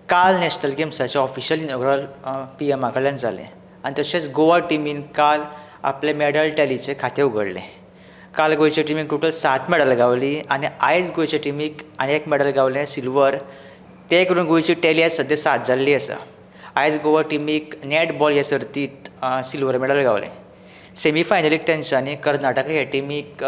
काल national गेम्साचें official inaugural P एमा कडल्यान जालें आनी तशेंच गोवा टिमीन काल आपलें मॅडल टॅलीचें खातें उगडलें. काल गोंयच्या टिमीक टोटल सात मॅडलां गावलीं आनी आयज गोंयच्या टिमीक आनी एक मॅडल गावलें सिल्वर. तें करून गोंयची टॅली आयज सद्या सात जाल्ली आसा. आयज गोवा टिमीक नॅटबॉल हे सर्तींत सिल्वर मॅडल गावलें. सेमी फायनलीक तेंच्यांनी कर्नाटका हे टिमीक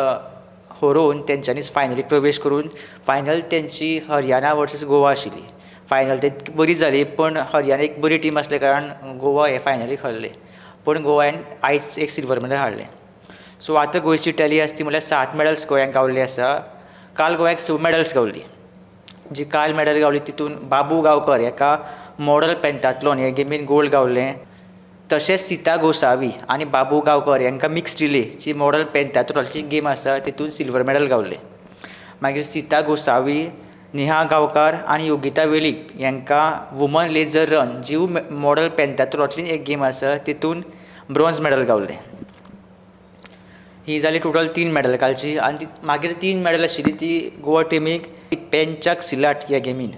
हरोवन तेंच्यांनी फायनलीक प्रवेश करून फायनल तेंची हरियाणा वर्सीस गोवा आशिल्ली. फायनल ते बरी जाली, पूण हरियाणा एक बरी टीम आसल्या कारणान गोवा हे फायनलीक हरले, पूण गोव्यान आयज एक सिल्वर मॅडल हाडलें. सो आतां गोंयची टॅली आसा ती म्हणल्यार सात मॅडल्स गोंयाक गावल्ली आसा. काल गोंयाक स मॅडल्स गावली. जी काल मॅडल गावली तितून बाबू गांवकर हेका मॉडल पेंटाथलॉन हे गेमीन गोल्ड गावलें. तशेंच सीता गोसावी आनी बाबू गांवकर हांकां मिक्स रिले जी मॉडल पेंटाथलॉनाची गेम आसा तितून सिल्वर मॅडल गावलें. मागीर सीता गोसावी, नेहा गांवकार आनी योगिता वेळीप हांकां वुमन लेजर रन जी मॉडल पेंटाथलॉनांतली एक गेम आसा तितून ब्रॉन्ज मॅडल गावलें. ही जाली टोटल तीन मॅडल कालची. आनी मागीर तीन मॅडल आशिल्ली ती गोवा टिमीक पेंचाक सिलाट ह्या गेमीन.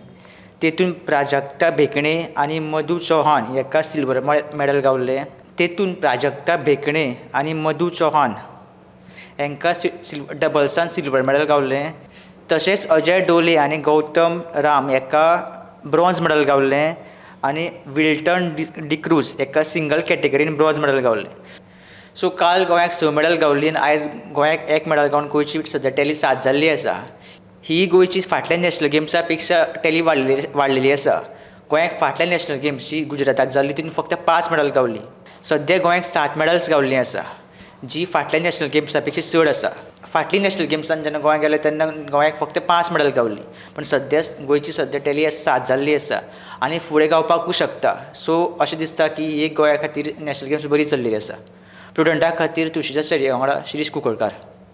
तेतून प्राजक्ता भेकणे आनी मधू चौहान हाका सिल्वर मॅडल गावलें. तेतून प्राजक्ता भेकणे आनी मधू चौहान हांकां डबल्सान सिल्वर मॅडल गावलें. तशेंच अजय डोले आनी गौतम राम हाका ब्रॉन्ज मॅडल गावलें आनी विल्टन डिक्रूज हाका सिंगल कॅटेगरीन ब्रॉन्ज मॅडल गावलें. सो काल गोंयाक स मॅडल गावली आनी आयज गोंयाक एक मॅडल गावन गोंयची सद्या टॅली सात जाल्ली आसा. ही गोंयची फाटल्या नॅशनल गेम्सा पेक्षा टॅली वाडलेली आसा. गोंयाक फाटल्या नॅशनल गेम्स जी गुजराताक जाल्ली तितून फक्त 5 मॅडल गावली. सद्या गोंयाक 7 मॅडल्स गावल्ली आसा, जी फाटल्या नॅशनल गेम्सा पेक्षा चड आसा. फाटली नॅशनल गेम्सान जेन्ना गोंया गेले तेन्ना गोंयाक फक्त 5 मॅडल गावली, पूण सद्या गोंयची सद्या टॅली 7 जाल्ली आसा आनी फुडें गावपाकूय शकता. सो अशें दिसता की एक गोंया खातीर नॅशनल गेम्स बरी चल्लेली आसा. प्रुडंटा खातीर तुळशीच्या स्टेडियमा वांगडा शिरीष कुंकळकार.